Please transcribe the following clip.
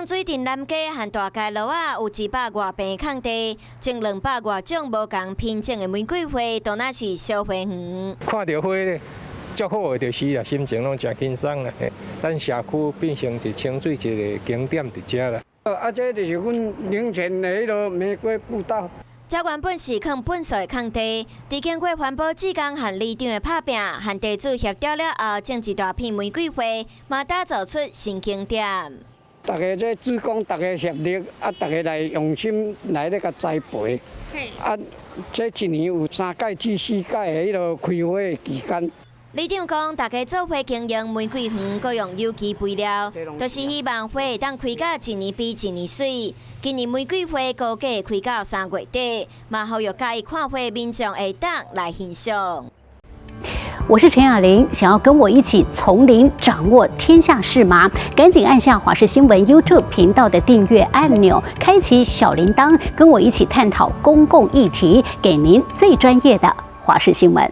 水鎮南街和大街路仔有100外坪空地，種200外種無仝品種的玫瑰花，當若是小花園。看著花咧，足好的就是啦，心情攏誠輕鬆啦。咱社區變成一清水一个景點佇遮啦。啊，這就是阮寧泉的彼个玫瑰步道。這原本是囥糞埽的空地，佇經過環保志工和里長的拍拚，和地主協調了後，種一大片玫瑰花，嘛打造出新景點。大家這志工，大家協力，啊，大家來用心來咧共栽培。啊，這一年有三擺至四擺的彼个開花的期間。里長講，大家做伙經營玫瑰園，閣用有機肥料，就是希望花會當開甲一年比一年媠。今年玫瑰花估計開到3月底，嘛呼籲佮意看花民眾會當來欣賞。我是陳雅玲，想要跟我一起從零掌握天下事嗎？趕緊按下華視新聞 YouTube 頻道的訂閱按鈕，開啟小鈴鐺，跟我一起探討公共議題，給您最專業的華視新聞。